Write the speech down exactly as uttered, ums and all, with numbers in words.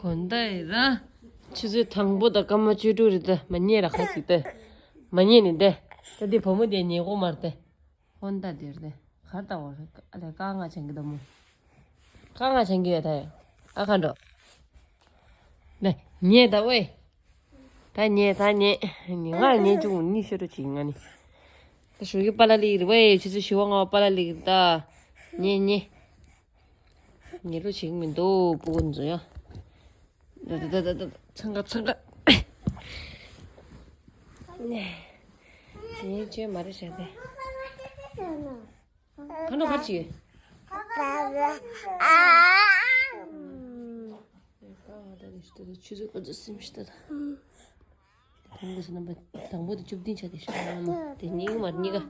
གོན་ད་ཡི་ར། ཆུ་ཚོད་དང་པོ་དང་སྐར་མ་བཅུ་དྲུག་རེད་ད། མ་ཉལ་ར་ཁ་ཅིག་ད། མ་ཉལ་ནི་ད། ད་འདི་བུ་མོ་དེ་ཉལ་གོ་མར་ད། ཧོན་ད་དེར་ད། གར་ད་བར་ཨ་ལས་ཀ་ང་ཆང་གི་ད་མོ། ཀ་ང་ཆང་གི་ཡོད་ད་ཡ། ཨ་ཁ་འགྲོ། ད་ཉལ་ད་ཝེ། ད་ཉལ་ད་ཉལ། ང་ཉལ་བཅུག་ནི་ཤོ་རུ་ཅིག་ང་ནི། ད་ཞོགས་ཀྱི་པཱ་ལགས་སླེབས་རེད་ཝེ། ཆུ་ཚོད་བཞི་པ་ལྔ་པ་པཱ་ལགས་སླེབས་རེད་ད། ཉལ་ཉལ། ཉལ་ལོ་བྱེད་ཀྱི་མི་འདུག་སྤུ་གུ་འཛུལ་ཡ། ད་ད་ད་ད་ད་འཚང་ཁ་འཚང་ཁ། ཉལ་བྱེད་མ་རེད་བྱ་དེ། ཁ་ནོ་ཁར་ཅིག་ཡོད། ད་ནི་ཤི་ད་ད་ཆུ་ཚོད་ཁ་ཚོད་སེམས་ཤི་ད་ད། དང་པོ་སུ་རྣམ་པ་དང་པོ་དེ་བཅུ་བདུན་ཆ་དེ་ཤི་ད་ན་མོ་དེ་གཉིས་ཀ་མ་གཉིས་ཀ།